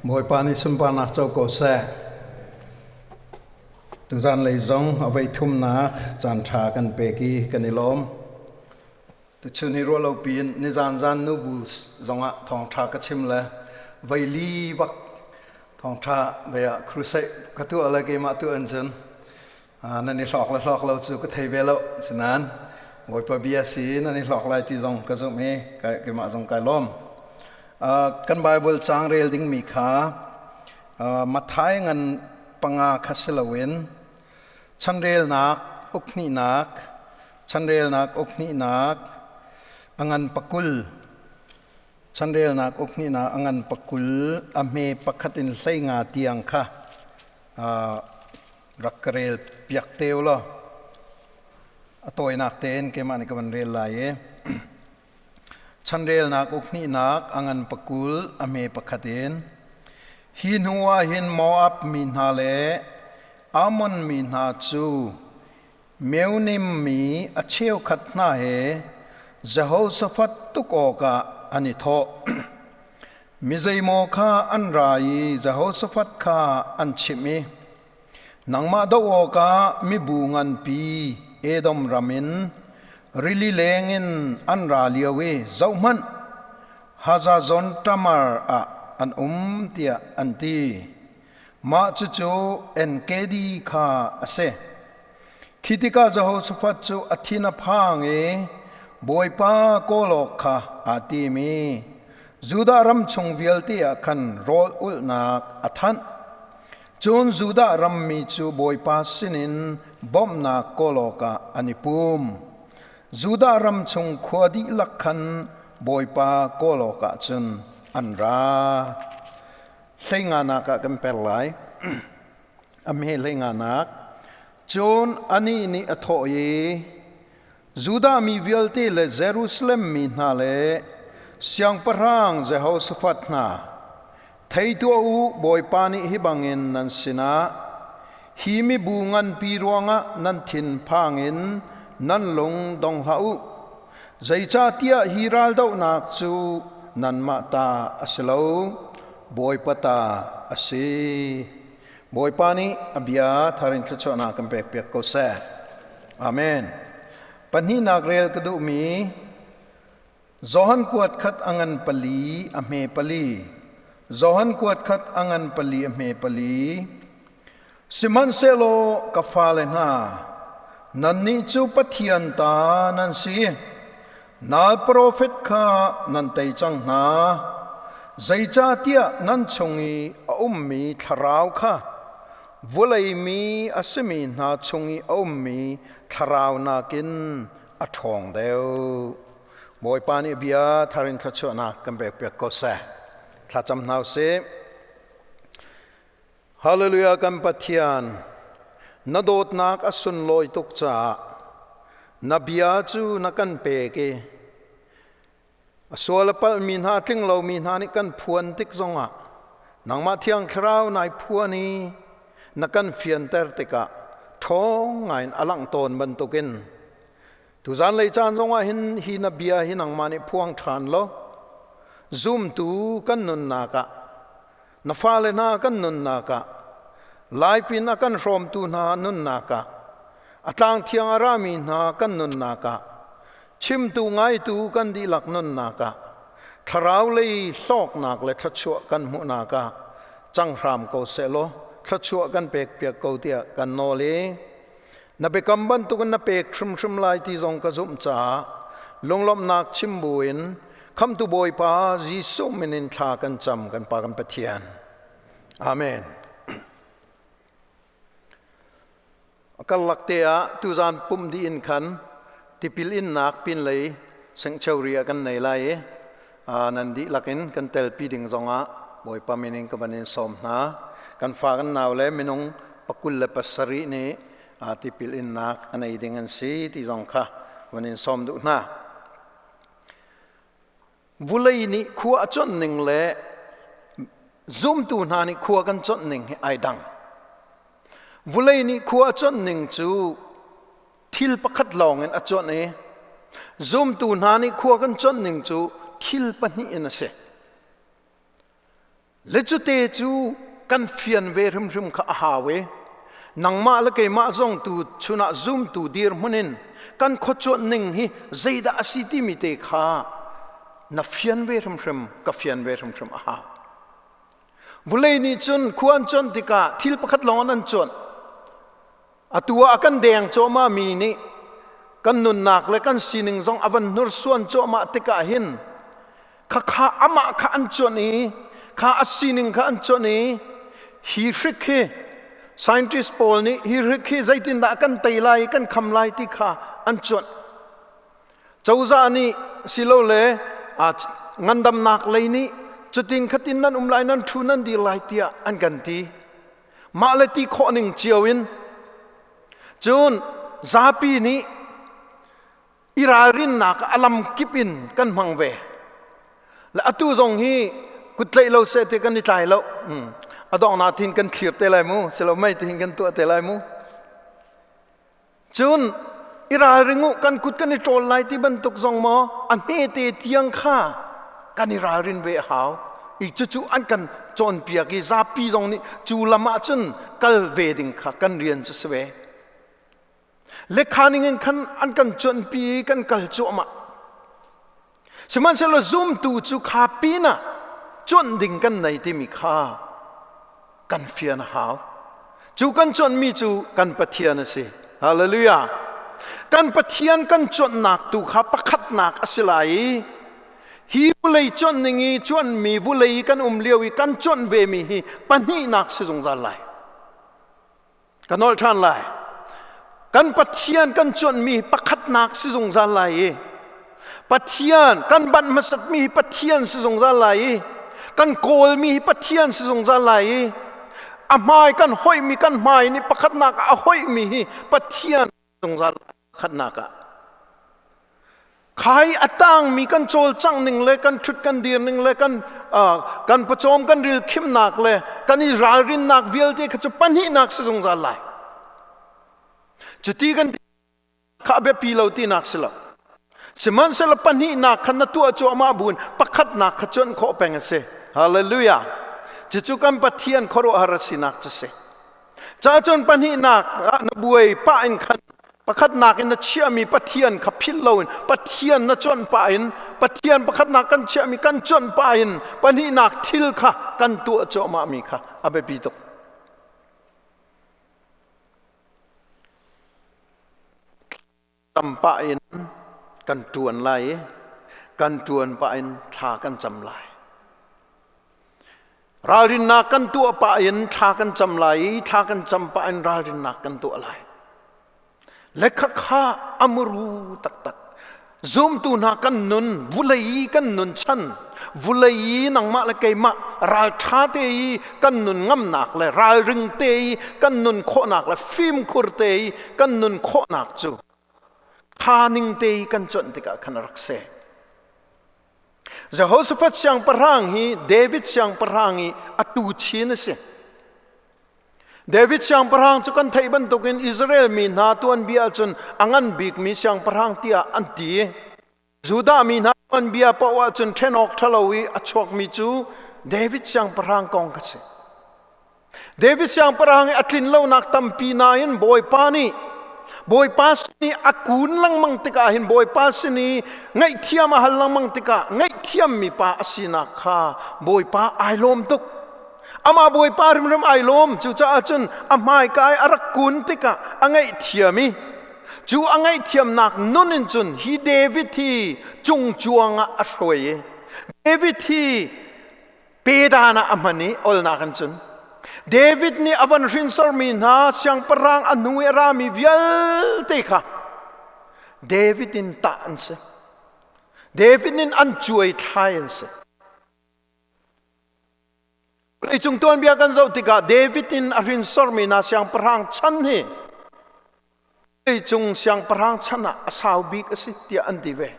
Bawipa nih sunparnak co ko seh. Tuzan lei zong a voi thumnak caan ṭha kan pek i kan i lawm. Tuchun hi ruah lo piin nizan zan nubu zongah thawngṭha ka chim le voi li bak thawngṭha ve ah crusade ka tuah le keimah tu an cun nan i hlawk le hlawk lo cu ka thei ve lo. Sinain Bawipa bia si nan i hlawk lai ti zong ka zumh i keimah zong kai lawm. Kan Bible caang rel dingmi kha Matthai ngan panga kha si loin chanrelnak ukhnihnak chanrelnak ukhnihnak a ngan pakul chanrelnak ukhnihnak a ngan pakul a hme pakhat in hlei nga tiang kha rak ka rel piak te u law a tawinak tein keimah nih ka van rel lai i chanrelnak ukhnihnak a ngan pakul a hme pakhat in hi hnu ah hin Moab mi hna le Ammon mi hna cu Meunim mi a cheukhat hna he Jehoshaphat tuk awkah an i thawh. Mi zeimaw kha an ra i Jehoshaphat kha an chimh i, Nangmah doh awkah mibu nganpi Edom ram in rili lengin an ra lio i zohhmanh, Hazazon Tamar ah an um, tiah an ti. Mah cucu En-gedi kha a si. Khi tikah Jehoshaphat cu a thin a phang i Bawipa kawl awk kha aa tim i Judah ram chung vialte ah khan rawl ulhnak a thanh. Cun Judah rammi cu Bawipa sinin bawmhnak kawl awkah an i pum. Judah ram chung khua dihlak khan Bawipa kawl awkah cun an ra. Hleinganak ah kan per lai. A hme hleinganak. Cun anih nih a thawh i, Judah mi vialte le Jerusalem mi hna le siangpahrang Jehoshaphat hna, thei tuah u, Bawipa nih hi bangin nan sinah, hi mibu nganpi ruangah nan thin phang in nan lung dong hlah u. Zeicahtiah hi raldohnak cu nanmah ta a si lo, Bawipa ta a si. Bawipa nih a bia thar in thluachuahnak kan pekpiak ko seh. Amen. Pahnihnak rel ka duhmi Johan kuat khat a ngan pali a hme pali. Johan kuat khat a ngan pali a hme pali. Sihmanhsehlaw ka fale hna, nannih cu Pathian ta nan si. Nal profet kha nan tei cang hna. Zeicahtiah nan chung i a ummi thlarau kha vawlei mi a simi hna chung i a ummi thlarau nakin a ṭhawng deuh. Bawipa nih bia thar in thluachuahnak kan pekpiak ko seh. Thlacam hna usih. Hallelujah kan Pathian, na dawtnak a sunlawi tuk caah na bia cu na kan pek i a sual a palhmi hna tling lomi hna nih kan phuan tik zongah nangmah Thiang Thlarau nai phuan i na kan fianter tikah ṭhawng ngaiin a langh tawn bantukin tuzan lei caan zongah hin hi na bia hi nangmah nih phuang ṭhan law zumtu kan nunnak ah Na fale hna kan nunnak ah, laipin a kan hrawmtu hna nunnak ah, a tlang thiang a rami hna kan nunnak ah, chimtu ngaitu kan dihlak nunnak ah, thlarau lei hlawknak le thluachuah kan hmuhnak ah cang hram ko sehlaw thluachuah kan pekpiak ko tiah kan nawl i na biakam bantukin na pek hrimhrim lai ti zong ka zumh caah lunglawmhnak chim buin Khamtu Bawipa Jesuh min in thla kan cam kan Pa kan Pathian. Amen. Karlak te ah tuzan pum di in khan tipil innak pinlei sanctuary ah kan nei lai i nan dihlak in kan telpi ding zongah Bawipa min in ka van in sawm hna. Kan fa kan nau le minung 27 nih tipil innak a nei ding an si ti zong kha van in sawm duh hna. Vulei nih khua a conh ning le zumtu hna nih khua kan conh ning hi ai dang. Vulei nih khua a conh ning cu thil pakhat lawng in a conh i zumtu hna nih khua kan conh ning cu thil pahnih in a si. Le cute cu kan fian ve hrimhrim kha a hau i nangmah le keimah zong tu chunah zumtu dirhmun in kan khuacuanh ning hi zeidah a si timi te kha na fian ve hrimhrim ka fian ve hrimhrim a hau. Vulei nih cun khua an cuanh tikah thil pakhat lawng an cuanh. Atu ah a kan deng cuahmah mi nih kan nunnak le kan sining zong a van hnursuan cuahmah tikah hin khakha amah kha an cuanh i kha a sining kha an cuanh i hi hrik hi scientist pawl nih hi hrik hi zeitindah kan tei lai i kan kham lai ti kha an cuanh. Cozah nih silole ngandamnak lei nih cutin khatin nan um lai nan ṭhu nan dir lai tiah an kan ti. Mah le ti khawh ning cio in cun zapi nih i ralrinnak a lam kip in kan hmang ve. Le atu zong hi kut tlaih lo seh ti kan i tlai lo. A donghnak thin kan thlir te lai mu, silo mei tihin kan tuah te lai mu. Cun i ralring u, kan kut kan i ṭawl lai ti bantuk zong maw a hmete tiang kha kan i ralrin ve a hau. I cucu an kan cawnpiak i zapi zong nih cu lam ah cun kal ve ding kha kan rian cu si ve. Lekha ning in khan an kan cuanpi i kan kal cuahmah. Sihmanhsehlaw zumtu cu kha pinah cuanh ding kan nei timi kha kan fian a hau. Cu kan cuanhmi cu kan Pathian a si. Hallelujah. Kan Pathian kan cuanhnak tu kha pakhatnak a si lai i hi vulei cuanh ning i cuanhmi vulei i kan um lio i kan cuanh vemi hi pahnihnak si zungzal lai. Ka nolh ṭhan lai. Kan Pathian kan cuanhmi pakhatnak si zungzal lai i Pathian kan banh hmasatmi hi Pathian si zungzal lai i kan kawlmi hi Pathian si zungzal lai i a hmai kan hoihmi kan hmai nih pakhatnak ah a hoihmi hi Pathian zungzal lai pakhatnak ah. Khai a tangmi kan cawlcangh ning le kan ṭhut kan dir ning le kan kan pawcawm kan ril khimnak le kan i ralrinnak vialte kha cu pahnihnak si zungzal lai. Cuti kan kha a biapi lo tinak si lo. Sihmanhsehlaw pahnihnak kha na tuah cuahmah buin pakhatnak kha cuanh khawh peng a si. Hallelujah. Cucu kan Pathian khuaruahhar a sinak cu si. Ca cun pahnihnak ah na buai pah in khan pakhatnak in na chiahmi Pathian kha philh loin Pathian na cuanh pah in Pathian pakhatnak kan chiahmi kan cuanh pah in pahnihnak thil kha kan tuah cuahmahmi kha a biapi tuk. Cam pah in kan ṭuan lai i kan ṭuan pah in thla kan cam lai. Ralrinnak kan tuah pah in thla kan cam lai i thla kan cam pah in ralrinnak kan tuah lai. Le khakha a muru taktak. Zumtu hna kan nun, vulei i kan nun chan, vulei i nangmah le keimah ralṭha te i kan nun ngamnak le ralring te i kan nun khawhnak le fimkhur te i kan nun khawhnak cu kha ning te i kan cuanh tikah khan a rak si. Jehoshaphat siangpahrang hi David siangpahrang i a tu chin a si. David siangpahrang cu kan theih bantukin Israel mi hna tuanbia ahcun a ngan bikmi siangpahrang tiah an ti. Judah mi hna tuanbia paoh ahcun ṭhen awk ṭhalo i a chuakmi cu David siangpahrang kong kha si. David siangpahrang i a tlin lonak tampi nain Bawipa nih Bawipa sin i a kun lengmang tikah hin Bawipa sin i ngaihthiam a hal lengmang tikah ngaihthiammi pa a sinak kha Bawipa ai lawm tuk. Amah Bawipa hrimhrim ai lawm. Cucaah cun a hmaika i a rak kun tikah a ngaihthiam i cu a ngaihthiamnak nun in cun hi David hi cungcuang ah a hruai i David hi pedan ah a hman i olnak in cun David nih a van hrinsormi hna siangpahrang a hnu i a rami vialte kha David in tah an si. David in an cuai thlai an si. Leicung tuanbia kan zoh tikah David in a hrinsormi hna siangpahrang chan hi leicung siangpahrang chan ah a sau bik a si tiah an ti ve.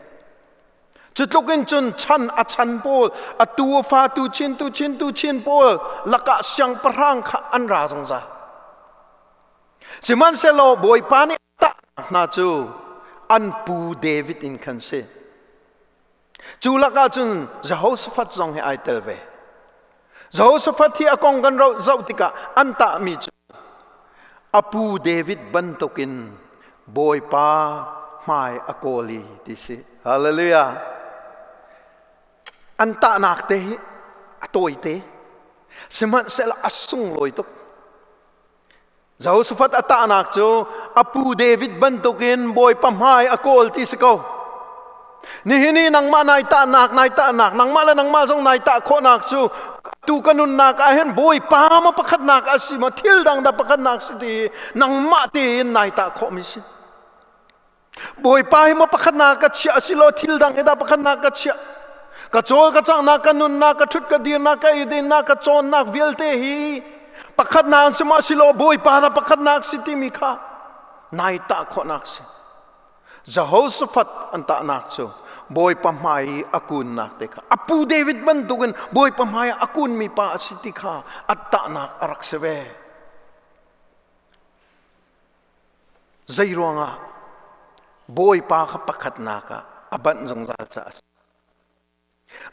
Cu tluk in cun chan a chan pawl a tu a fa tu chin tu chin tu chin pawl lakah siangpahrang kha an ra zungzal. Sihmanhsehlaw Bawipa nih a tahnak hna cu an pu David in khan si. Cu lakah cun Jehoshaphat zong hi ai tel ve. Jehoshaphat hi a kong kan zoh tikah an tahmi cu a pu David bantukin Bawipa hmai a kawl i ti si. Hallelujah. An tahnak te hi a tawite. Sihmanhsehlaw a sunglawi tuk. Jehoshaphat a tahnak cu a pu David bantukin Bawipa hmai a kawl ti si ko. Nihin i nangmah nai tahnak nai tahnak nangmah le nangmah zong nai tah khawhnak cu tu ka nunnak ah hin Bawipa ma pakhatnak a si ma thil dang dah pakhatnak si ti nangmah tein nai tah khawhmi si. Bawipa hi maw pakhatnak ka chiah a si lo thil dang hi dah pakhatnak ka chiah. Ka cawl ka canghnak ka nunnak ka ṭhut ka dirnak ka idinnak ka cawnnak vialte hi pakhatnak si maw si lo Bawipa na pakhatnak si timi kha nai tah khawhnak si. Jehoshaphat an tahnak cu Bawipa hmai i a kunnak te kha a pu David bantukin Bawipa hmai ah a kunmi pa a si ti kha a tahnak a rak si ve. Zei ruangah Bawipa kha pakhatnak ah a banh zungzal caah a si.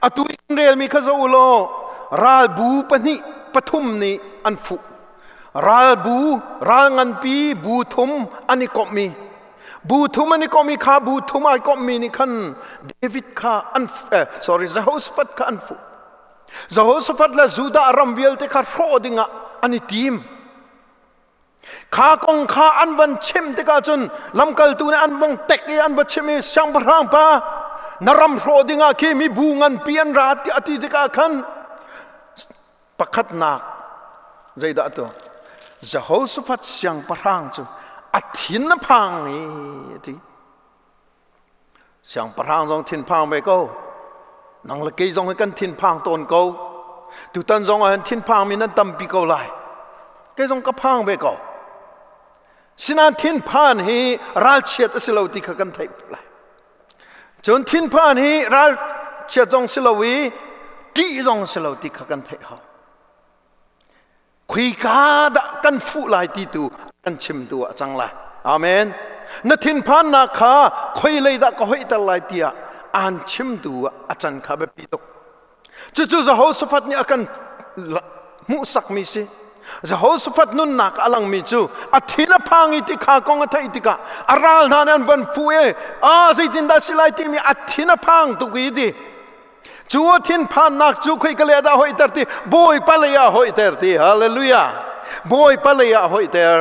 Atu i kan relmi kha zoh u law ralbu pahnih pathum nih an fuh. Ralbu ral nganpi bu thum an i komhmi. Bu thum an i komh i kha bu thum ai komhmi nih khan David kha an sorry Jehoshaphat kha an fuh. Jehoshaphat le Judah ram vialte kha hrawh dingah an i tim. Kha kong kha an van chim tikah cun lamkaltu nih an vong tek i an va chim i siangpahrang pa na ram hrawh dingah khi mibu nganpi an ra tiah a ti tikah khan pakhatnak zeidah tu Jehoshaphat siangpahrang cu a thin a phang i a ti. Siangpahrang zong thinphang ve ko. Nang le kei zong hi kan thinphang tawn ko. Tutan zong ah hin thinphang mi nan tampi ko lai. Kei zong ka phang ve ko. Sinain thinphan hi ralchiat a si lo ti kha kan theih lai. Cun thinphan hi ralchiat zong si lo i ṭih zong si lo ti kha kan theih hau. Khuika dah kan fuh lai ti tu kan chim tu ah cang lai. Amen. Na thinphannak kha khoi lei dah ka hoihter lai tiah aan chimtu ah a can kha biapi tuk. Cucu Jehoshaphat nih a kan hmuhsakmi si. Jehoshaphat nunnak a langmi cu a thin a phang i ti kha kong a theih tikah a ral hna nih an van fuh i a zeitindah si lai timi a thin a phang tuk i ti. Cu a thinphannak cu khoi ka lei ah dah hoihter ti Bawipa lei ah hoihter ti hallelujah Bawipa lei ah hoihter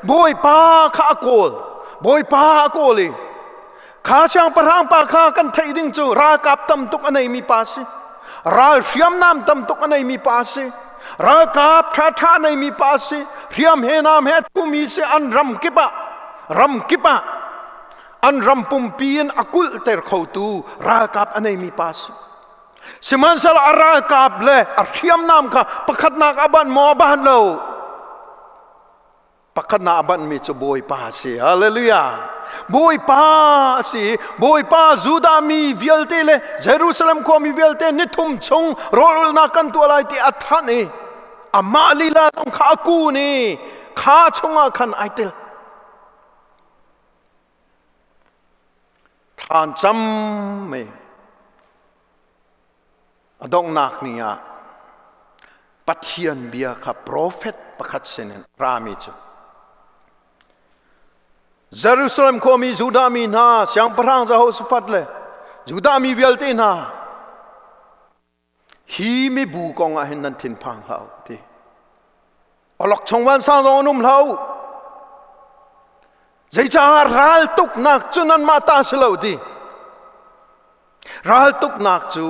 Bawipa kha a kawl Bawipa a kawl i kha siangpahrang pa kha kan theih ding cu ralkap tam tuk a neimi pa si ral hriamnam tam tuk a neimi pa si ralkap ṭhaṭha a neimi pa si hriam he nam he thumi si an ram kip ah ram kip ah An ram pumpi in a kulhter khotu ralkap a neimi pa si. Sihmanhsehlaw a ralkap le a hriamnam kha pakhatnak a banh maw a banh lo? Pakhatnak a banhmi cu Bawipa a si. Hallelujah. Bawipa a si. Bawipa Judah mi vialte le Jerusalem khuami vialte nithum chung rawlulnak kan tuah lai ti a thanh i amah lila zong kha a kun i kha chungah khan ai tel. Thlan cam mei a donghnak ni ah Pathian bia kha profet pakhat sinin rami cu Jerusalem khuami Judah mi hna siangpahrang Jehoshaphat le Judah mi vialte hna hi mibu kong ah hin nan thinphang hlah u ti awlokchong vansang zong an um hlah u zeicah raltuknak cu nanmah ta si lo ti raltuknak cu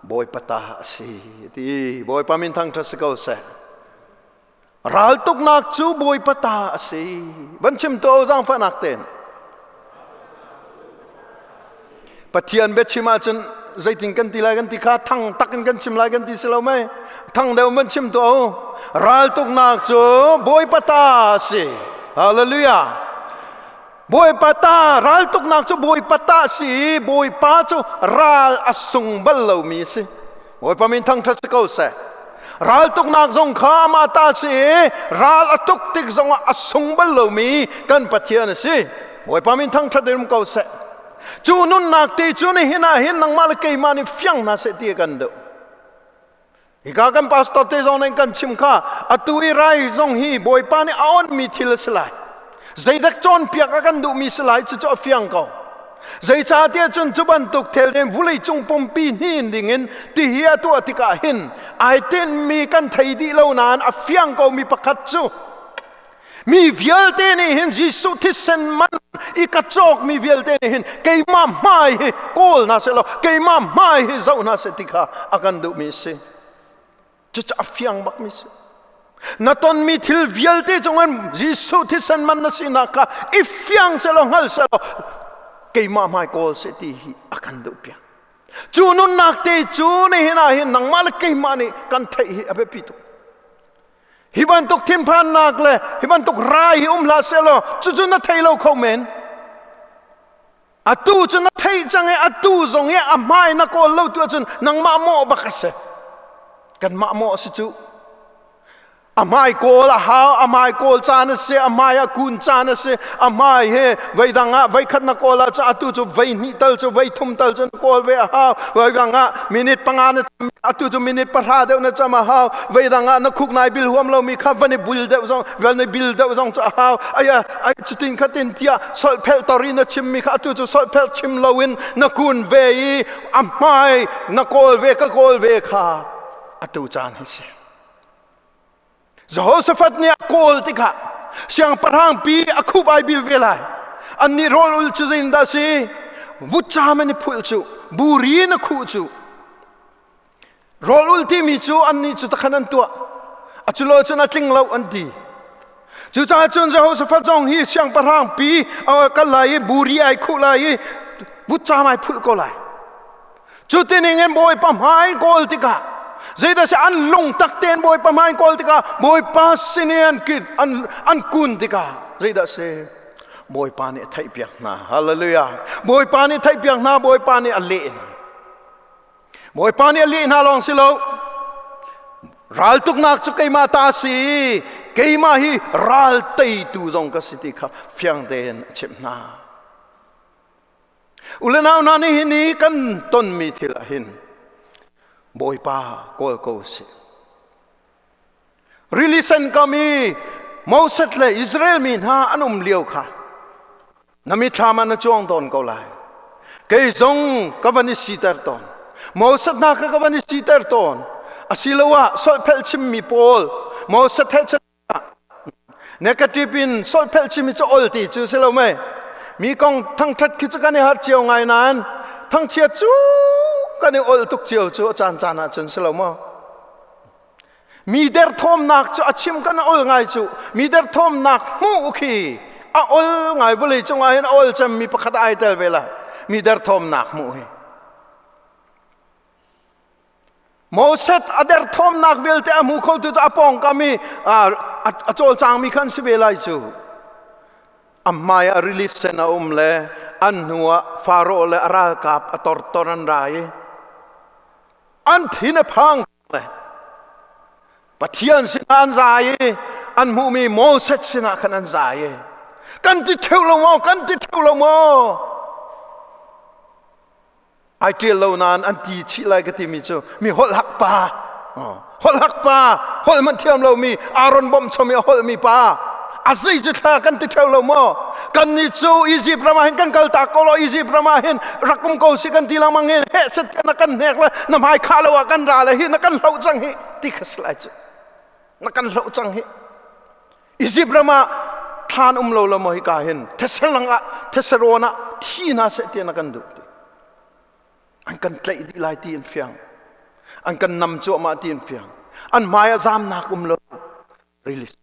Bawipa ta a si ti Bawipa min thangṭhat si ko seh raltuknak cu Bawipa ta a si van chim to zaangfahnak ten Pathian biachim ahcun zeitin kan ti lai kan ti kha thang tak in kan chim lai kan ti si lo mei thang deuh man chim tuah u raltuknak cu Bawipa ta a si hallelujah Bawipa ta raltuknak cu Bawipa ta a si i Bawipa cu ral a sung bal lomi a si Bawipa min thangṭhat si ko seh raltuknak zong kha amah ta a si i ral a tuk tik zongah a sung bal lomi kan Pathian a si Bawipa min thangṭhat in um ko seh cu nunnak te cu nihin ah hin nangmah le keimah nih fiang hna seh ti kan duh. Hika kan pastor te zong nih kan chim kha atu i rai zong hi Bawipa nih a onmi thil a si lai. Zeidak cawnpiak a kan duhmi si lai cucu a fiang ko. Zeicahtiah cun cu bantuk thil in vulei cung pumpi hnin dingin tihi a tuah tikah hin ai tinhmi kan thei dih lo nain a fiang komi pakhat cu mi vialte nih hin Jesuh thisen man i ka cawkmi vialte nih hin keimah hmai hi kawl hna seh law keimah hmai hi zoh hna seh ti kha a kan duhmi a si. Cucu a fiang bakmi si. Na tonmi thil vialte cungin Jesuh thisen man na sinak kha i fiang seh law hngal seh law keimah hmai kawl seh ti hi a kan duh piak. Cu nunnak te cu nihin ah hin nangmah le keimah nih kan theih hi a biapi tuk. Hi bantuk thinphannak le hi bantuk rai hi um hlah seh law cucu na thei lo kho men. Atu cu na theih cang i atu zong i a hmai na kawl lo tu ahcun nangmah mawh bak a si. Kanmah mawh a si cu. A hmai kawl a hau, a hmai kawl caan a si, a hmai a kun caan a si, a hmai he veidang ah veikhat na kawl ahcun atu cu vei hnih tal cu vei thum tal cu na kawl ve a hau. Veidang ah minute panga na cam atu cu minute pahra deuh na cam a hau. Veidang ah na khuk nai bil huam lomi kha van i bul deuh zong van i bil deuh zong cu a hau. Aya ai cutin khatin tiah solphelh tor i na chimmi kha atu cu solphelh chim loin na kun ve i a hmai na kawl ve ka kawl ve kha atu caan hi si. Jehoshaphat nih a kawl tikah siangpahrang pi a khup ai bil ve lai. Annih rawl ul cu zeitindah si? Vutcam an i phulh cu, buri in a khuh cu. Rawl ul timi cu annih cu takhan an tuah. A culo cun a tling lo an ti. Cucaah cun Jehoshaphat zong hi siangpahrang pi a kal lai i buri ai khuh lai i vutcam ai phulh ko lai. Cu tining in Bawipa hmai kawl tikah zeidah si an lungtak tein Bawipa hmai kawl tikah Bawipa sin i an an, an kun tikah zeidah si Bawipa nih a theihpiak hna. Hallelujah. Bawipa nih theihpiak hna, Bawipa nih a leh hna. Bawipa nih a leh hna lawng si lo. Raltuknak cu keimah ta a si. Keimah hi ral teitu zong ka si ti kha fiang tein a chimh hna. Ulenau hna nih hin i kan tonmi thil ah hin Bawipa kawl ko sih. Rili sen kam i Moses le Israel mi hna an um lio kha na mithlam ah na cuang tawn ko lai. Kei zong ka van i siter tawn. Moses hna kha ka van i siter tawn. Asiloah solhphelh chimmi pawl Moses he Negative in solphelh chim hi cu ol ti cu si lo mei. Mi kong thangthat khi cu kan i har cio ngai nain thangchiat cu kan i ol tuk cio cu a caan caan ah cun si lo maw? Mi derthawmnak cu a chim kan ol ngai cu mi derthawmnak hmuh khi a ol ngai vawlei cungah hin a ol cemmi pakhat ai tel ve la mi derthawmnak hmuh hi. Moses a derthawmnak vialte a hmu khotu cu a pawngkam i a cawlcangmi khan si ve lai cu. A hmai ah rili sen a um le an hnu ah Faro le a ralkap a tortor an ra i an thin a phang le Pathian sinah an zai i an hmuhmi Moses sinah khan an zai i kan ti theu lo maw kan ti theu lo maw Ai ṭial lo nain an ti chih lai ka timi cu mi holh hak pa holh hak pa holh hmanh thiam lomi Aaron bawmh chom i a holhmi pa a zei cu thla kan ti ṭheo lo maw kannih cu Egypt ram ah hin kan kal tak ko lo Egypt ram ah hin rak um ko si kan ti lengmang hin heh set na kan hnek le na hmai khah lo ah kan ra le hi na kan hloh cang hi ti kha si lai cu na kan hloh cang hi Egypt ram ah thlan um lo lo maw hika hin thesalang ah thesarawn ah thi hna seh ti na kan duh ti an kan tlaih dih lai ti an fiang an kan nam cuahmah ti an fiang an hmai ah zamnak um lo release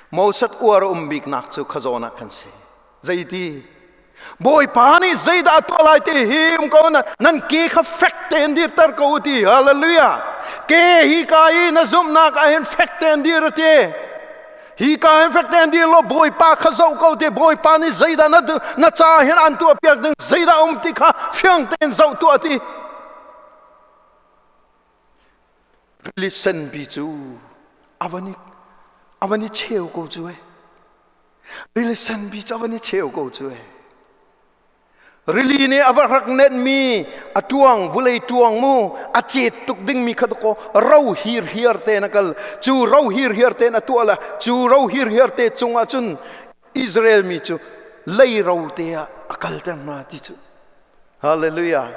Moses uar um bik nak cu khazawn ah kan si Zeiti? Bawipa nih zeidah a tuah lai ti hi um ko na nan ke kha fek tein dirter ko u ti. Hallelujah. Ke hi ka i na zumhnak ah hin fek tein dir a ti. Hi ka hin fek tein dir law Bawipa kha zoh ko ti. Bawipa nih zeidah na na ca hin an tuah piak ding zeidah um ti kha fiang tein zoh tuah ti. Rili senpi cu a van i cheu ko cu eh. Rili senpi cu a van i cheu ko cu eh. Rili nih a va rak nenhmi a tuang vulei tuang mu a cet tuk dingmi kha ko ro hirhiar te na kal cu ro hirhiar te na tuah la cu ro hirhiar te cungah cun Israel mi cu lei ro te ah a kalter hna ti cu. Hallelujah.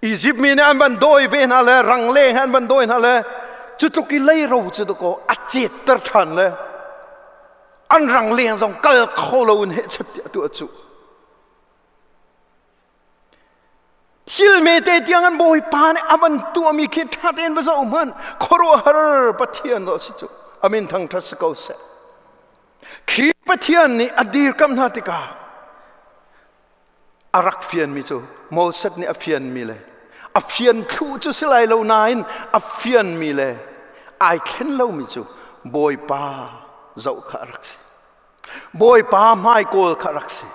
Egypt mi nih an van dawi ve hna le rangleng an van dawi hna le cu tluk i leiro cu dakaw a cetter ṭhan le an rangleng zong kal kho lo in hehchat tiah tu a cuh. Thil mete tiang an bawipa nih a van tuahmi khi ṭha tein va zoh hmanh khuaruahhar Pathian dawh si cu amin thangṭhat si ko seh. Khi Pathian nih a dirkamh hna tikah a rak fianmi cu Moses nih a fianmi le a fian thlu cu si lai lo nain a fianmi le ai thlen lomi cu Bawipa zoh kha a rak si. Bawipa hmaikawl kha a rak si.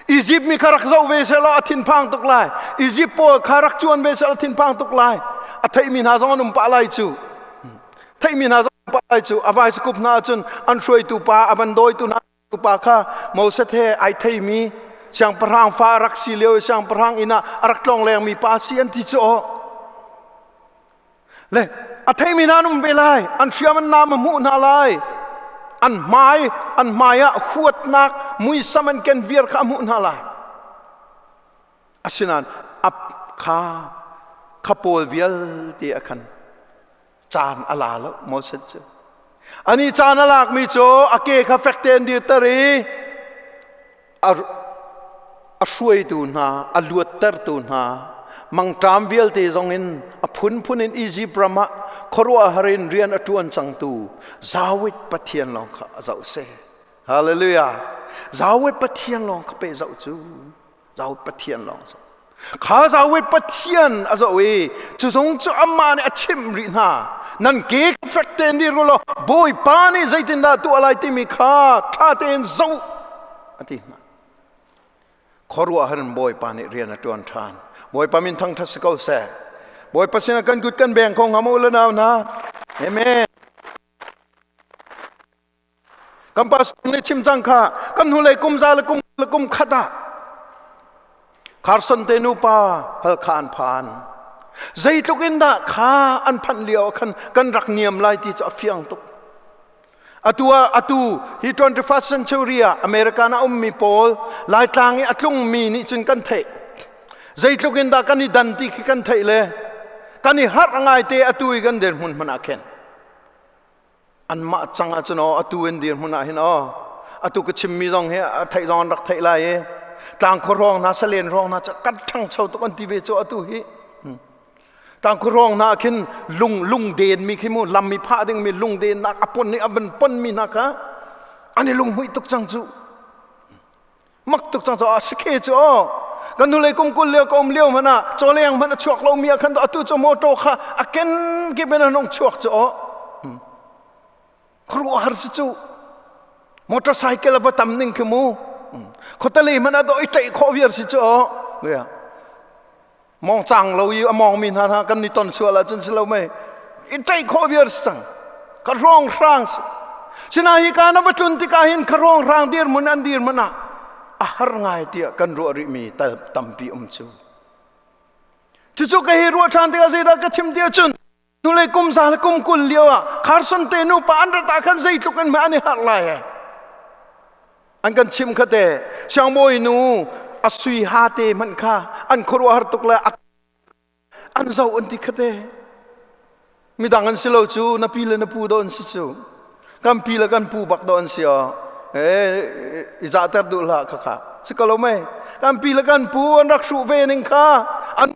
Izipt mi kha rak zoh ve sehlaw a thinphang tuk lai. Izipt pawl kha rak cuan ve sehlaw a thinphang tuk lai. A theihmi hna zong an um pah lai cu. Theihmi hna zong an um pah lai cu. A vaisikup hna ahcun an hruaitu pa, a van dawitu hna pa kha Moses he ai theimi siangpahrang fa a rak si lio i siangpahrang inn ah a rak tlong lengmi pa si an ti cu aw le a theimi hna an um ve lai an hriam an nam a hmuh hna lai an hmai an hmai ah huatnak muisam an ken viar kha a hmuh hna lai asinain a kha kha pawl vialte a khan caan a la lo Moses cu ani caan a lakmi cu a ke kha fek tein dirter i a hruaitu hna a luattertu hna mangṭam vialte zong in a phunphun in Egypt ram ah khuaruahhar in rian a ṭuan cangtu Zawit Pathian lawng kha a zoh seh. Hallelujah. Zawit Pathian lawng kha pe zoh cu. Zawit Pathian lawng zoh. Kha Zawit Pathian a zoh i cu zong cu amah nih a chimh rih hna. Nan ke fek tein dir u law Bawipa nih zeitindah tuah lai timi kha ṭha tein zoh a ti hna. Khuaruahhar in Bawipa nih rian a ṭuan ṭhan. Bawipa min thangṭhat si ko seh. Bawipa sinah kan kut kan beng kho hnga maw u le nau hna? Amen. Kan pastor nih chim cang kha kan hnulei kum za le kum le kum khat ah Carson te nupa Halkha an phan. Zeitluk in dah kha an phanh lio ah khan kan rak niam lai ti cu a fiang tuk. Atu ah atu hi 21st century ah American a ummi pawl Laitlang i a tlungmi nih cun kan theih. Zeitluk in dah kan i dan ti khi kan theih le kan i harh ngai te atu i kan dirhmun hmanh ah khin. Anmah cang ahcun aw atu in dirhmun ah hin aw atu ka chimmi zong hi a theih zong an rak theih lai i tlangkhua ruang hna salen ruang hna cu kan ṭhangcho tuk an ti ve cu atu hi tlangkhua ruang hna khin lung lungden mi khi mu lam i phah ding mi lungden nak a pon i a van pon mi hna kha an i lunghmuih tuk cang cu mak tuk cang cu a si khe cu aw kan hnulei kum 20 lio ka um lio hmanh ah cawleng hmanh a chuak lomi ah khan atu cu motor kha a ken kip in an hung chuak cu aw khuaruahhar si cu motorcycle a va tam ning khi mu khuatali hmanh ah dawh i ṭaih khawh viar si cu aw mong cang lo i a mong mi hna hna kan ni ton sual ahcun si lo mei i ṭaih khawh viar si cang ka hrawng hrang si sina hi ka na va tlun tikah hin ka hrawng hrang dirhmun an dirhmun ah a har ngai tiah kan ruah rih mi tampi um cu cucu ka hi ruah ṭhan tikah zeidah ka chim ti ahcun nulei kum za le kum 20 lio ah Carson te nupa an rat ah khan zeitluk in hmeh an i harh lai he an kan chim kha te siangbawi nu a sui ha te hmanh kha an khuaruahhar tuk le an zoh an ti kha te midang an si lo cu na pi le na pu do an si cu kan pi le kan pu bak do an si o eh i zahter duh hlah kha kha si ko lo mei kan pi le kan pu an rak hruh ve ning kha an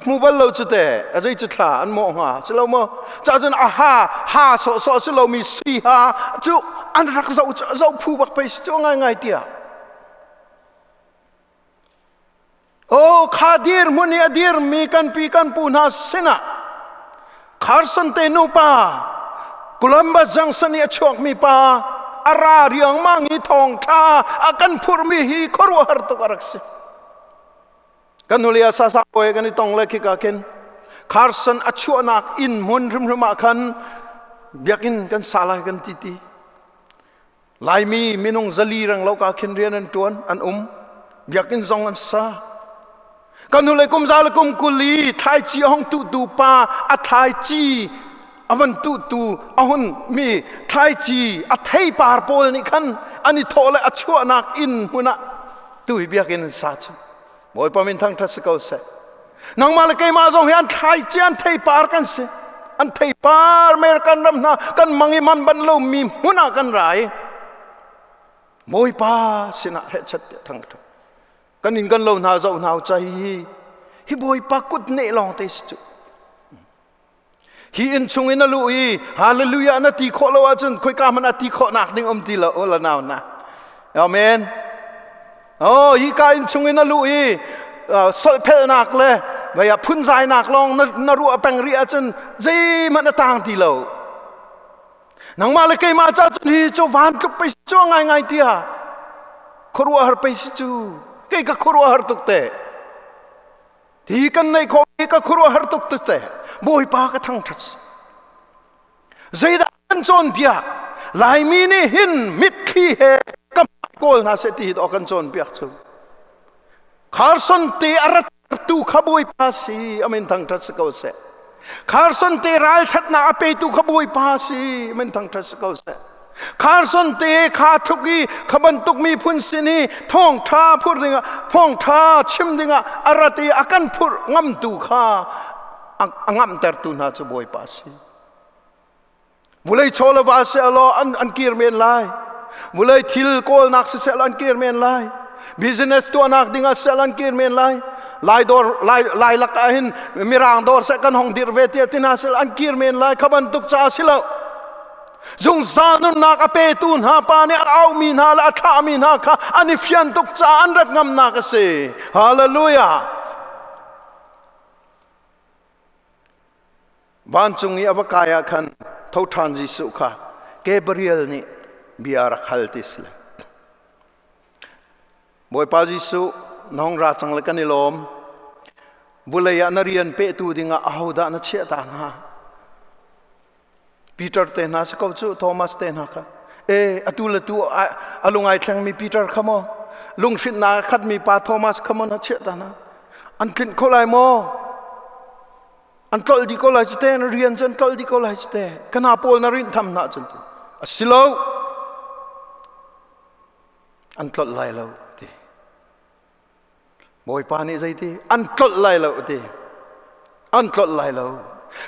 hmu bal lo cu te a zei cu thla an mawh hnga si lo maw ca cun a ha ha sawh sawh si lomi sui ha cu an rak zoh zoh phu bak pei si cu ngai ngai tiah o kha dir hmun i a dir mi kan pi kan pu hna sinah Carson te nupa Columbus Junction i a chuakmi pa a ra riangmang i thawngṭha a kan phurhmi hi khuaruahhar tuk a rak si Kan hnulia sasa kawi kan i tong le khika khin Carson a chuahnak inn hmun hrimhrim ah khan biakinn kan sa lai kan ti ti. Laimi minung zali rang lo ka khin rian an tuan an um biakinn zong an sa kan hnulei kum za le kum kuli thlaici a hong tuhtu pa a thlaici a van tuhtu a hun mi thlaici a theipar pawl nih khan an i thawh le a chuahnak inn hmun ah tu hi biakinn an sa cu Bawipa min thangṭhat si ko seh. Nangmah le keimah zong hi an thlaici an theipar kan si. An theipar American ram hna kan mang i man ban lo mi hmun ah kan ra i Bawipa sinah hehchat tiah thangṭhat. Kan inn kan lo hna zoh hna u cai hi hi Bawipa kut neh lawng te si cu. Hi inn chung in a luh i hallelujah na ti khawh lo ahcun khoika hmanh ah ti khawh nak ding um ti lo u la nau na. Amen. Oh, hi ka inn chung in a luh i solphelnak le vei phunzainak lawng na ruah peng rih ahcun zeihmanh na tang ti lo. Nangmah le keimah ca cun hi cu van tluk pei cu ngaingai tiah khuaruahhar pei si cu kei ka khuaruahhar tuk te. Hi kan neih khawh hi ka khuaruahhar tuk te Bawipa ka thangṭhat zeidah kan cawnpiak Laimi nih hin mitthli he ka kawl hna seh ti hi dawh kan cawnpiak cu Carson te a rat tu kha Bawipa si amin thangṭhat si ko seh Carson te ralṭhatnak a petu kha Bawipa si amin thangṭhat si ko seh Carson te kha thuk i kha bantuk miphun sin i thawngṭha phur dingah thawngṭha chim dingah a rat i a kan phurh ngamtu kha a ngamhtertu hna cu Bawipa a si. Vulei chaw le va seh law an kir men lai. Vulei thil kawlnak siseh law an kir men lai. Business tuahnak dingah siseh law an kir men lai. Lai dawr lai lai lak ah hin mirang dawr seh kan hong dir ve tiah ti hna seh an kir men lai. Kha bantuk ca a si lo. Zungzal nunnak a petu hna pa nih a aumi hna le a thlahmi hna kha an i fian tuk caah an rat ngamnak a si. Hallelujah. Vancung i a va kai ah khan tho ṭhan Jesuh kha Gabriel nih bia rak hal ti si le. Bawipa Jesuh, na hung ra cang le kan i lawm. Vulei ah na rian pehtu dingah ahodah na chiah ta hna? Peter te hna si ko cu Thomas te hna kha e atu le tu a lung ai thlengmi Peter kha maw lunghrinnak a khatmi pa Thomas kha maw na chiah ta hna an tlinh kho lai maw an tlolh dih ko lai cu te na rian cu an tlolh dih ko lai cu te kana pawl na rinh tham hna cun a si lo an tlolh lai lo ti Bawipa nih zeiti an tlolh lai lo ti an tlolh lai lo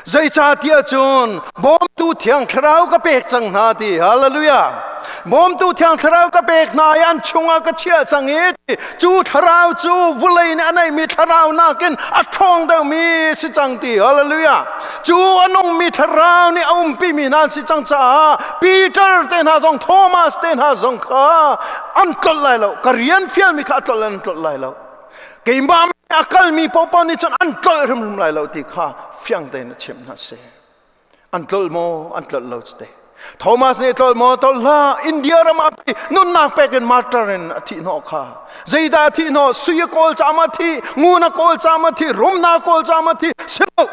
zeicahtiah cun bawmtu thiang thlarau ka pek cang hna ti hallelujah bawmtu thiang thlarau ka pek hna i an chungah ka chiah cang i cu thlarau cu vulei nih a neihmi thlarau nakin a ṭhawng deuhmi si cang ti hallelujah cu a nungmi thlarau nih a umpimi hna an si cang caah Peter te hna zong Thomas te hna zong kha an tlolh lai lo ka rian fialmi kha a tlolh an tlolh lai lo keimah a kalmi popo nih cun an tlolh hrimhrim lai lo ti kha fiang tein a chimh hna si an tlolh maw an tlolh lo te Thomas nih tlolh maw tlolh hlah India ram ah nunnak pek in martyr in a thih hnawh kha zeidah a thih hnawh sui a kawl caam a thi ngun a kawl caam a thi rumna kawl caam a thi si lo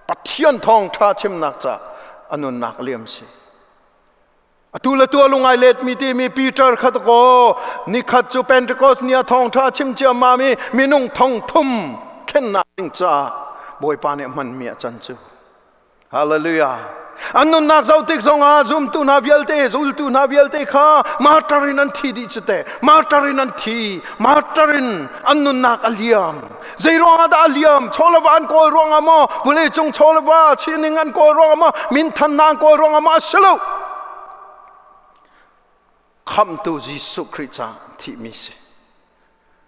Pathian thawng ṭha chimnak ca a nunnak liam si Atu le tu a lungai letmi timi Peter kha ko nikhat cu Pentecost ni ah thawngṭha chim ciammam i minung thong thum thlennak ding caah Bawipa nih a hmanmi a can cu. Hallelujah. An nunnak zoh tik zongah zumtu hna vialte, zultu hna vialte kha martyr in an thi dih cu te. Martyr in an thi. Martyr in an nunnak a liam. Zei ruangah dah a liam? Chawleva an kawl ruangah maw? Vawleicung chawleva chining an kawl ruangah maw? Minthannak an kawl ruangah maw? A si lo. Khamhtu Jesuh Khrih caah thihmi si.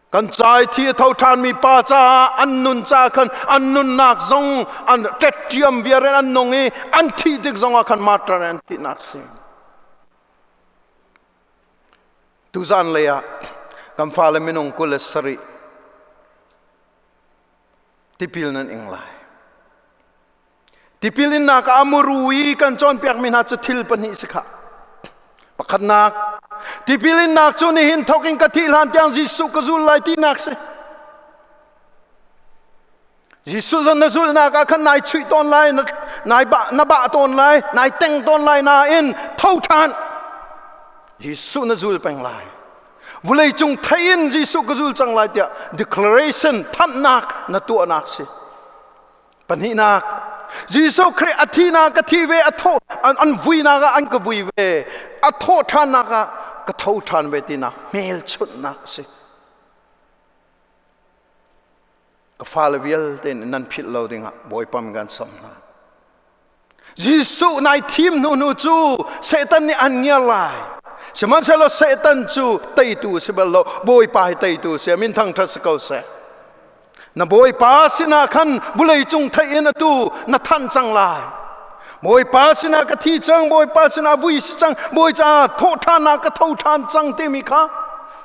Kan ca i thi a tho ṭhanmi pa caah an nun ca khan an nunnak zong an ṭetṭiam viar in an nung i an thih tik zongah khan martyr an thihnak si. Tuzan lei ah kan fale minung 27 tipil nan ing lai. Tipil innak ah a muru i kan cawnpiakmi hna cu thil pahnih si khah. Pakhatnak, tipil innak cu nihin thawk in ka thih hlan tiang Jesuh ka zul lai tinak si. Jesuh zon na zulhnak ah khan nai chuih tawn lai, nai bah, na bah tawn lai, nai teng tawn lai nain tho ṭhan. Jesuh na zul peng lai. Vulei cung thei in Jesuh ka zul cang lai tiah declaration thanhnak na tuahnak si. Pahnihnak, Jesuh Khrih a thihnak ka thi ve, a tho an vuinak ah an ka vui ve, a thawh ṭhannak ah ka tho ṭhan ve tinak hmelchunhnak a si. Ka fale vialte nih nan philh lo dingah Bawipa min kan sawm hna. Jesuh nai thim hnu hnu cu Satan nih an ngiar lai. Sihmanhsehlaw Satan cu teitu a si bal lo, Bawipa hi teitu a si. Min thangṭhat si ko seh. Na Bawipa sinah khan vulei cung theih in atu na thanh cang lai. Bawipa sinah ka thi cang, Bawipa sinah vui si cang, Bawi caah thawhṭhannak ka tho ṭhan cang timi kha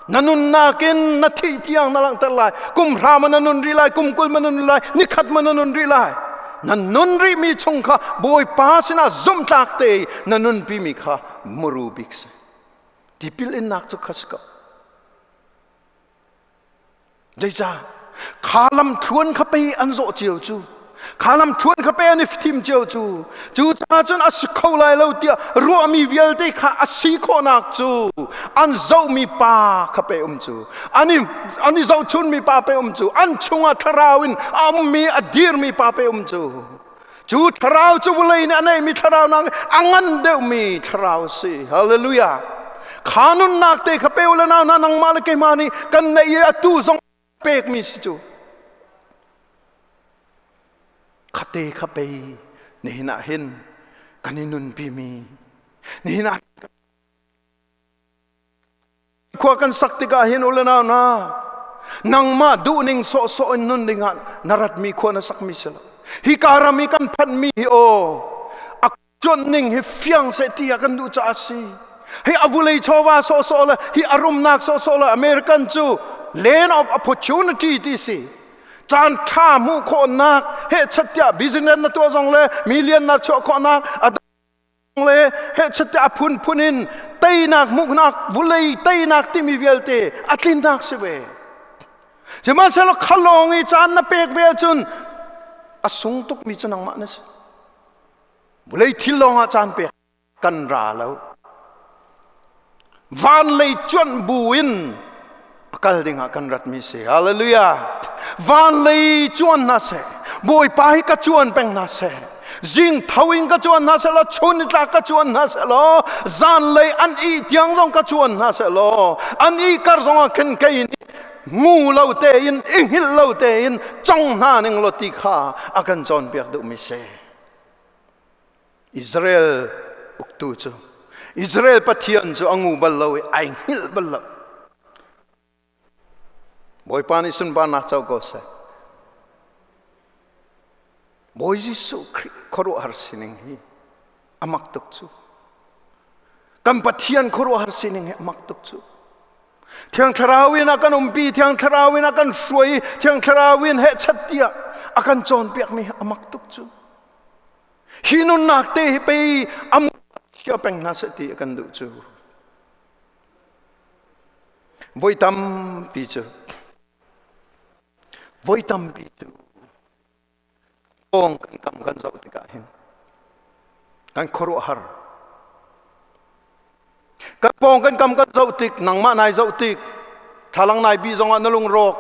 na nunnak in na thih tiang na langhter lai. Kum hra ma na nun rih lai, kum 20 ma na nun lai, nikhat ma na nun rih lai. Na nun rihmi chung kha Bawipa sinah zumhtlak te na nunpimi kha muru bik si. Tipil innak cu kha si ko. Zeicah? Kha lamthluan kha pei an zawh cio cu. Kha lamthluan kha pei an i thim cio cu. Cu caah cun a si kho lai lo tiah ruahmi vialte kha a si khawhnak cu an zohmi pa kha pei um cu. An i an i zohchunmi pa pei um cu. An chungah thlarau in a ummi a dirmi pa pei um cu. Cu thlarau cu vawlei nih a neihmi thlarau nak a ngan deuhmi thlarau a si. Hallelujah. Kha nunnak te kha pe u le nau hna nangmah le keimah nih kan neih i atu zong pekmi si cu. Khate kha pei nihin ah hin kan i nunpi mi nihin ah Khua kan sak tikah hin u le nau hna, nangmah duhning sawhsawh in nun dingah na ratmi khua na sakmi si lo. Hi ka ram i kan phanhmi hi aw, a cuanhning hi fiang seh ti ah kan duh caah a si. Hi a vulei chawva sawhsawh le hi a rumnak sawhsawh le American cu land of opportunity ti si. Caan ṭha hmuh khawhnak he chat business na tuah zong le million na chuah khawhnak a le hehchat a phunphun in teinak hmuhnak vulei teinak timi vialte a tlinnak si ve. Sihmanhsehlaw khalawng i caan na pek ve ahcun a sung tukmi cu nangmah na si. Vulei thil lawngah caan pek kan ra lo. Van lei cuanh bu in a kal dingah kan ratmi si. Hallelujah. Van lei cuan hna seh. Bawipa hi ka cuan peng hna seh. Zing tho in ka cuan hna seh law chun nitlak ka cuan hna seh law zan lei an i tiang zong ka cuan hna seh law an i kar zong ah khin kei nih ngu lo tein i hngilh lo tein cong hna ning law ti kha a kan cawnpiak duhmi si. Israel uktu cu Israel Pathian cu a ngu bal lo i ai hngilh bal lo. Bawipa nih sunparnak co ko seh. Bawi Jesuh Khrih khuaruahhar sining hi a mak tuk cu. Kan Pathian khuaruahhar sining hi a mak tuk cu. Thiang Thlarau in a kan umpi, Thiang Thlarau in a kan hruai, Thiang Thlarau in hehchat tiah a kan cawnpiakmi hi a mak tuk cu. Hi nunnak te hi pei a chia peng hna seh ti a kan duh cu. Voi tampi cu voi tampi cu pawng kan kam kan zoh tikah hin kan khuaruahhar. Kan pawng kan kam kan zoh tik nangmah nai zoh tik thlalang nai bi zongah na lungrawk.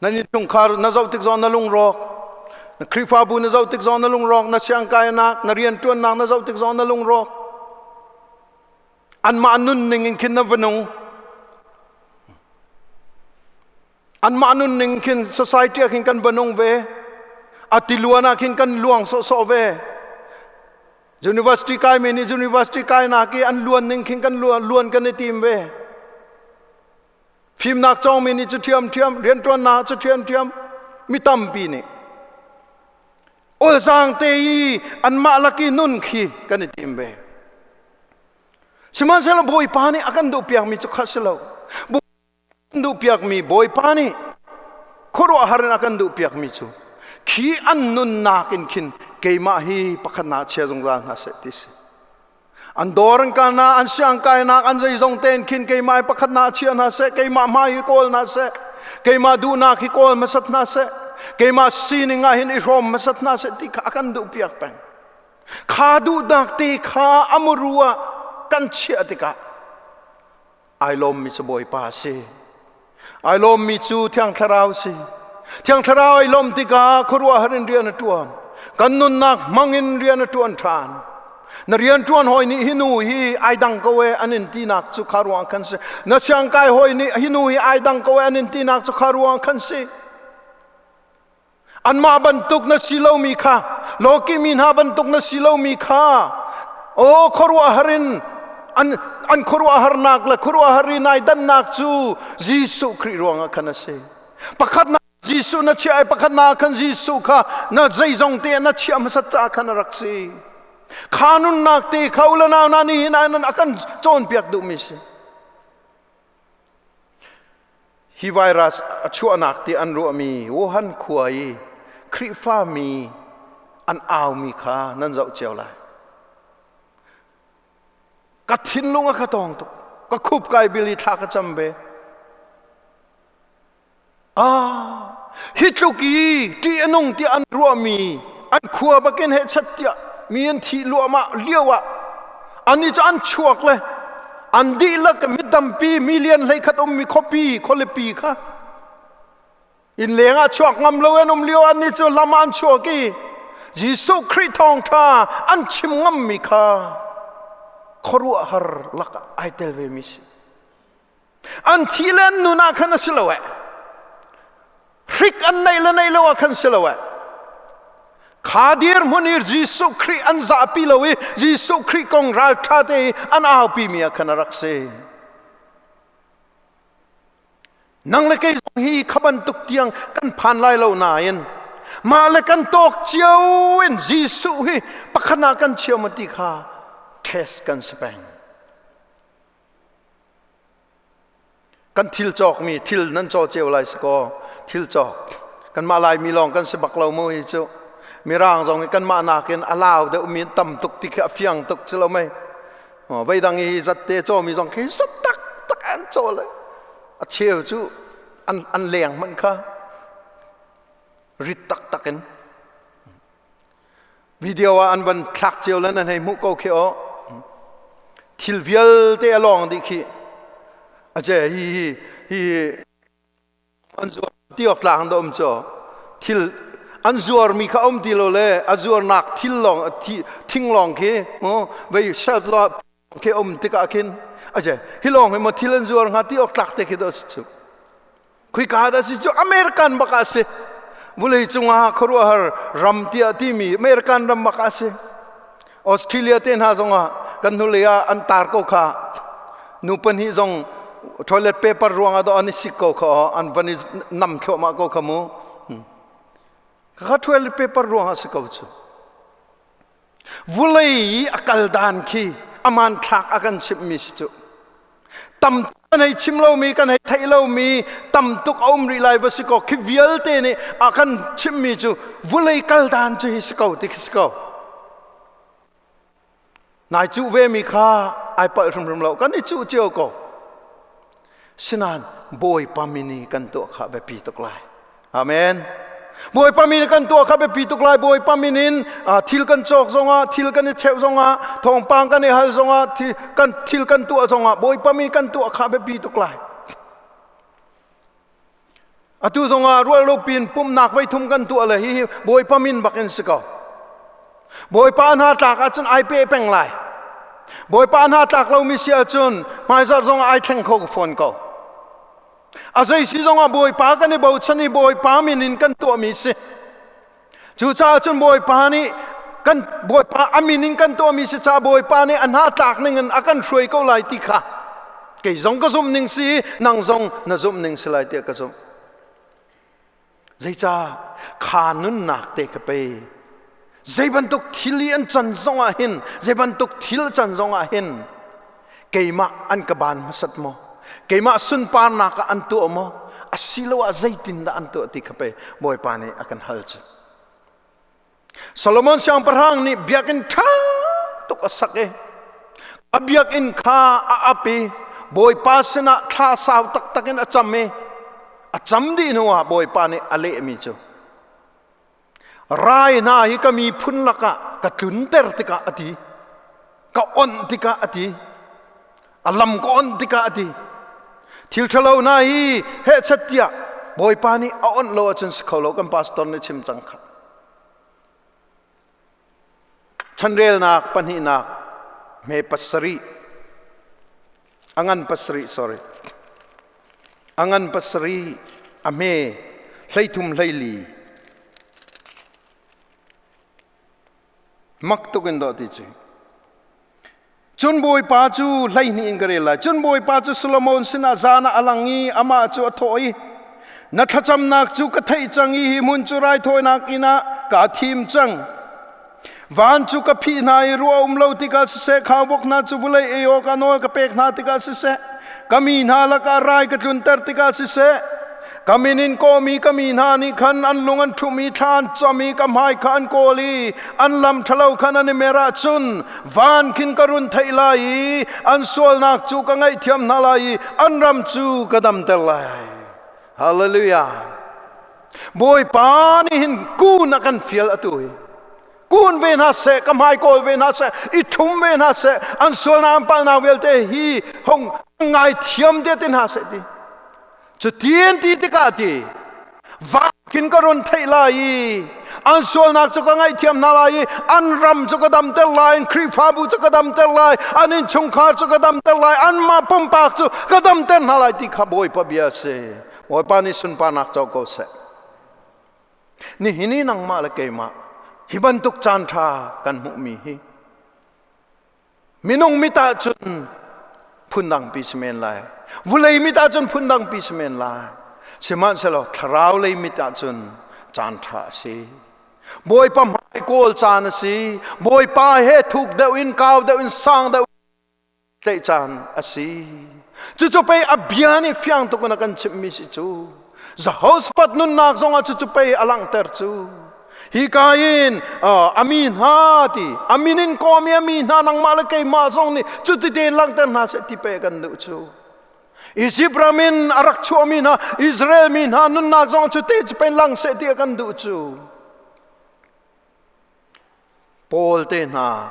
Na innchungkhar na zoh tik zong na lungrawk. Na Khrihfabu na zoh tik zong na lungrawk. Na siangkainak, na rianṭuannak na zoh tik zong na lungrawk. Anmah nunning in khin na va nung. Anmah nunning khin society ah khin kan va nung ve. A tiluan ah khin kan luang sawhsawh ve. University kai mi nih university kainak i an luan ning khin kan luan kan i tim ve. Fimnak cawngmi nih cu ṭhiamṭhiam, rianṭuannak cu ṭhiamṭhiam, mi tampi nih olzaang te i anmah lak i nun khi kan i tim ve. Sihmanhsehlaw Bawipa nih a kan duhpiakmi cu kha si lo. Kan duhpiakmi Bawipa nih khuaruahhar in a kan duhpiakmi cu khi an nunnak in khin keimah hi pakhat na chia zungzal hna seh ti si. An dawr an kalnak, an siangkainak, an zeizong tein khin keimah pakhat na chia hna seh, keimah hmai hi kawl hna seh, keimah duhnak hi kawl hmasat hna seh, keimah sining ah hin i hrawm hmasat hna seh ti kha a kan duhpiak peng. Kha duhnak te kha a muru ah kan chiah tikah ai lawmmi cu Bawipa a si. Ai lawmmi cu Thiang Thlarau si. Thiang Thlarau ai lawm tikah khuaruahhar in rian a ṭuan. Kan nunnak hmangin rian a ṭuan ṭhan. Na rian ṭuan hawi nih hi nu hi ai dang ko e an in tinak cu kha ruang khan si. Na siangkai hawi nih hi nu hi ai dang ko e an in tinak cu kha ruang khan si. Anmah bantuk na si lomi kha, lawki mi hna bantuk na si lomi kha, aw khuaruahhar in an khuaruahharnak le khuaruahhar i nai dannak cu Jesuh Khrih ruangah khan a si. Pakhatnak Jesuh na chiah i pakhatnak khan Jesuh kha na zeizong te na chiah hmasat caah khan a rak si. Kha nunnak te kha u le nau hna nihin ah a kan cawnpiak duhmi si. Hi virus a chuahnak ti an ruahmi Wuhan khua i Khrihfami an aumi kha nan zoh cio lai. Ka thinlung a ka tawng tuk. Ka khup kai bil i thla ka cam ve. Ah, hi tluk i ṭih a nung tiah an ruahmi an khua bakin he chat tiah mi an thih luahmah lio ah annih cu an chuak le an dihlak mi tampi million 11 ummi khuapi khualipi kha inn leng ah chuak ngam lo an um lio annih cu lam ah an chuak i Jesuh Khrih thawngṭha an chim ngammi kha khuaruahhar lakah ai tel ve mi si. An thi le an nun ah khan a si lo eh. Hrik an neih le neih lo ah khan si lo eh. Kha dirhmun i Jesuh Khrih an zahpi lo i Jesuh Khrih kong ralṭha te i an aupi mi ah khan a rak si. Nang le kei zong hi kha bantuk tiang kan phan lai lo nain mah le kan tawk cio in Jesuh hi pakhat ah kan chia maw ti kha test kan si peng. Kan thil cawkmi thil nan caw cio lai si kaw thil cawk kanmah Laimi lawng kan si bak lo mu hi cu Mirang zong hi kanmah nakin a lau deuh mi tam tuk ti khi a fiang tuk si lo mei vei dang i zatte cawmi zong khi zat tak tak an caw le a cheu cu an leng hmanh kha rit tak tak in Video ah an van thlak cio le nan hei hmuh ko khi aw. Thil vialte a lawng dih khi. A ce hi hi hi an zuar ti awk tlang da um cho. Thil an zuar mi kha um ti lo le a zuarnak thil lawng thing lawng khi mu vei shelf lo khi um tikah khin a ce hi lawng hi mo thil an zuar hnga ti awk tlak te khi do si chu. Khika dah si cu American bak ah si. Vulei cungah khuaruahhar ram tiah timi American ram bak ah si. Australia te hna zongah kan hnulei ah an tar ko kha. Nu pahnih zong toilet paper ruangah dawh an i sik ko kha an van i nam thluahmah ko kha mu. Kha toilet paper ruangah si ko cu. Vulei i a kal dan khi aman thlak a kan chimhmi si cu. Tam kan hei chim lomi kan hei theih lomi tam tuk a um rih lai va si ko khi vialte nih a kan chimhmi cu vulei kal dan cu hi si ko ti khi si ko. Nai cuh ve mi kha ai palh hrimhrim lo kan i cuh cio ko. Sinain Bawipa min i kan tuah kha biapi tuk lai. Amen. Bawipa min kan tuah kha biapi tuk lai. Bawipa min in thil kan cawk zongah, thil kan i cheuh zongah, thawngpang kan i hal zongah, kan thil kan tuah zongah Bawipa min kan tuah kha biapi tuk lai. Atu zongah ruallo pin pumnak voi thum kan tuah le hihi Bawipa min bak in si ko. Bawipa hna tlak ahcun ai pe peng lai. Bawipa hna tlak lomi si ahcun hmaizarh zongah ai thleng kho fawn ko. A zei si zongah Bawipa kan i bochan i Bawipa min in kan tuahmi si. Cucaah cun Bawipa nih kan Bawipa a min in kan tuahmi si caah Bawipa nih a hna tlak ning in a kan hruai ko lai ti kha kei zong ka zumh ning si nang zong na zumh ning si lai tiah ka zumh. Zeicah kha nunnak te ka pe. Zei bantuk thil i an can zong ah hin, zei bantuk thil can zong ah hin, keimah an ka ban hmasat maw? Keimah sunparnak ah an tuah maw? Asiloah zeitindah an tuah ti kha pei Bawipa nih a kan hal cu. Solomon siangpahrang nih biakinn ṭha tuk a sak i a biakinn kha a ap i Bawipa sinah thla sau taktak in a cam i a cam dih hnuah Bawipa nih a lehmi cu rai hna hi ka miphun lakah ka tlunter tikah a ti, ka onh tikah a ti. A lam ka on tikah a ti. Thil ṭhalo hna hi hehchat tiah Bawipa nih a onh lo ahcun si kho lo kan pastor nih chim cang kha. Chanrelnak pahnihnak hme pasarih a ngan pasarih sorry a ngan pasarih a hme 13 14 mak tuk in dawh ti cu. Cun Bawipa cu 12 in ka rel lai. Cun Bawipa cu Solomon sinah zan ah a lang i amah cu a thawh i, Na thlacamnak cu ka theih cang i hi hmun cu raithawinak inn ah kaa thim cang. Van cu ka phih hna i ruah um lo tikah siseh, khaubawk hna cu vawlei ei awkah nawl ka pek hna tikah siseh, ka mi hna lakah rai ka tlunter tikah siseh, ka min in kawmi ka mi hna nih khan an lung an ṭhumh i thla an cam i ka hmai kha an kawl i an lam ṭhalo khan an i mer ahcun van khin ka run theih lai i an sualnak cu ka ngaihthiam hna lai i an ram cu ka damter lai. Hallelujah. Bawipa nih hin kun a kan fial atu hi. Kun ve hna seh, ka hmai kawl ve hna seh, i ṭhum ve hna seh, an sualnak an palhnak vialte hi hong ngaithiam te te hna seh ti. Cutin ti tikah ti van khin ka run theih lai i an sualnak cu ka ngaihthiam hna lai i an ram cu ka damter lai, an Khrihfabu cu ka damter lai, an innchungkhar cu ka damter lai, anmah pumpak cu ka damter hna lai ti kha Bawipa bia a si. Bawipa nih sunparnak co ko seh. Nihin i nangmah le keimah hi bantuk caan ṭha kan hmuhmi hi Minung mit ahcun phundangpi si men lai. Vulei mit ahcun phundangpi si men lai. Sihmanhsehlaw thlarau lei mit ahcun caan ṭha a si. Bawipa hmai kawl caan a si. Bawipa he thuk deuh in, kau deuh in, sang deuh tlaih caan a si. Cucu pei a bia nih fiang tuk in a kan chimhmi si cu. Jehoshaphat nunnak zongah cucu pei a langhter cu. Hi ka in a mi hna ti a min in kawmi a mi hna nangmah le keimah zong nih cuti tein langhter hna seh ti pe kan duh cu. Egypt ram in a rak chuahmi hna Israel mi hna nunnak zong cu te cu pen lang seh ti kan duh cu. Paul te hna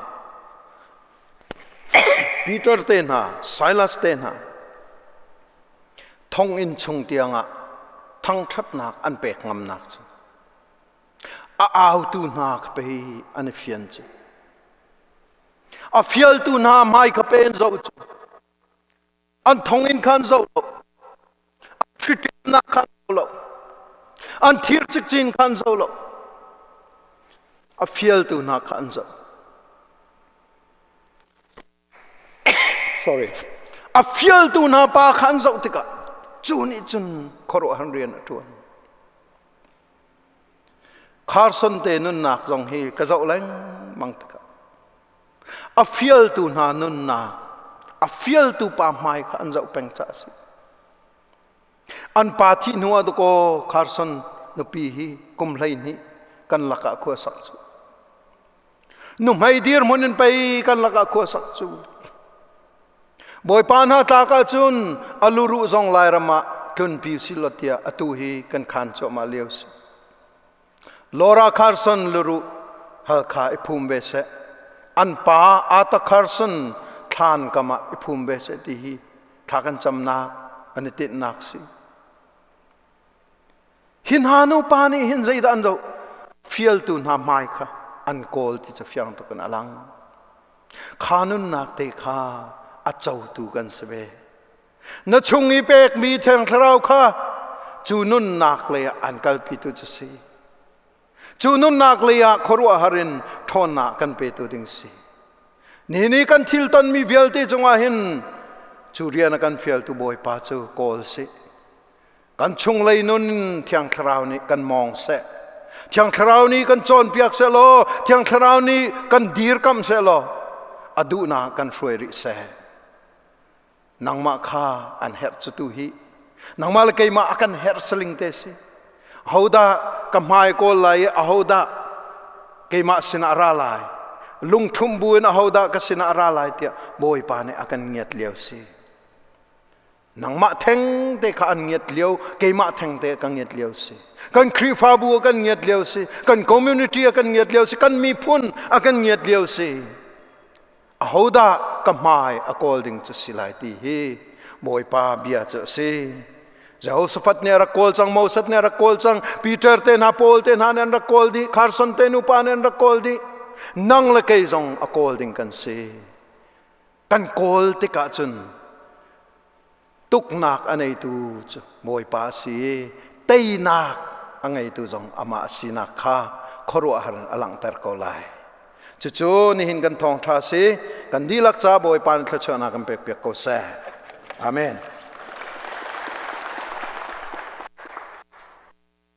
Peter te hna Silas te hna thonginn chung tiangah thangṭhatnak an pek ngamnak cu A autu hna kha pei an i fian cu. A fialtu hna hmai kha pe an zoh cu. An thonginn kha an zoh lo. An hriṭemnak kha an zoh lo. An thir cikcin kha an zoh lo. A fialtu hna kha an zoh. Sorry. A fialtu hna pa kha an zoh tikah cu nih cun khuaruahhar rian a ṭuan. Carson te nunnak zong hi ka zoh lengmang tikah a fialtu hna nunnak a fialtu pa hmai kha an zoh peng caah a si. An pa thih hnu ah dakaw Carson nupi hi kum 12 kan lakah khua sak cu. Nuhmei dirhmun in pei kan lakah khua sak cu. Bawipa hna tlak ahcun a luruh zong Lairam ah tlunpi si law tiah atu hi kan khan cuahmah lio si. Laura Carson luruh Halkha i phum ve seh. An pa Arthur Carson thlan kam ah i phum ve seh ti hi thla kan camnak an i tinhnak si. Hi hna nupa nih hin zeidah an doh? Fialtu hna hmai kha an kawl ti cu fiang tuk in a lang. Kha nunnak te kha a cotu kan si ve. Na chung i pekmi Thiang Thlarau kha cu nunnak lei ah an kalpitu cu si. Cu nunnak lei ah khuaruahhar in ṭhawnnak kan petu ding si. Nihin i kan thil tonmi vialte cungah hin cu rian a kan fialtu Bawipa cu kawl sih. Kan chunglei nun Thiang Thlarau nih kan mawng seh. Thiang Thlarau nih kan cawnpiak seh law, Thiang Thlarau nih kan dirkamh seh law, a duhnak kan hruai rih seh. Nangmah kha an herh cu tu hi. Nangmah le keimah a kan herh saling te si. Ahodah ka hmai kawl lai i ahodah keimah sinah ra lai. Lungṭhumh bu in ahodah ka sinah ra lai tiah Bawipa nih a kan ngiat lio si. Nangmah theng te kha an ngiat lio, keimah theng te ka ngiat lio si. Kan Khrihfabu a kan ngiat lio si, kan community a kan ngiat lio si, kan miphun a kan ngiat lio si. Ahodah ka hmai a kawl ding cu si lai ti hi Bawipa bia cu a si. Jehoshaphat nih a rak kawl cang, Moses nih a rak kawl cang, Peter te hna, Paul te hna nih an rak kawl dih, Carson te nupa nih an rak kawl dih. Nang le kei zong a kawl ding kan si. Kan kawl tikah cun tuknak a neitu cu Bawipa a si, teinak a ngeitu zong amah a sinak kha khuaruahhar in a langhter ko lai. Cucu nihin kan thawngṭha si, kan dihlak ca Bawipa nih thluachuahnak kan pekpiak ko seh. Amen.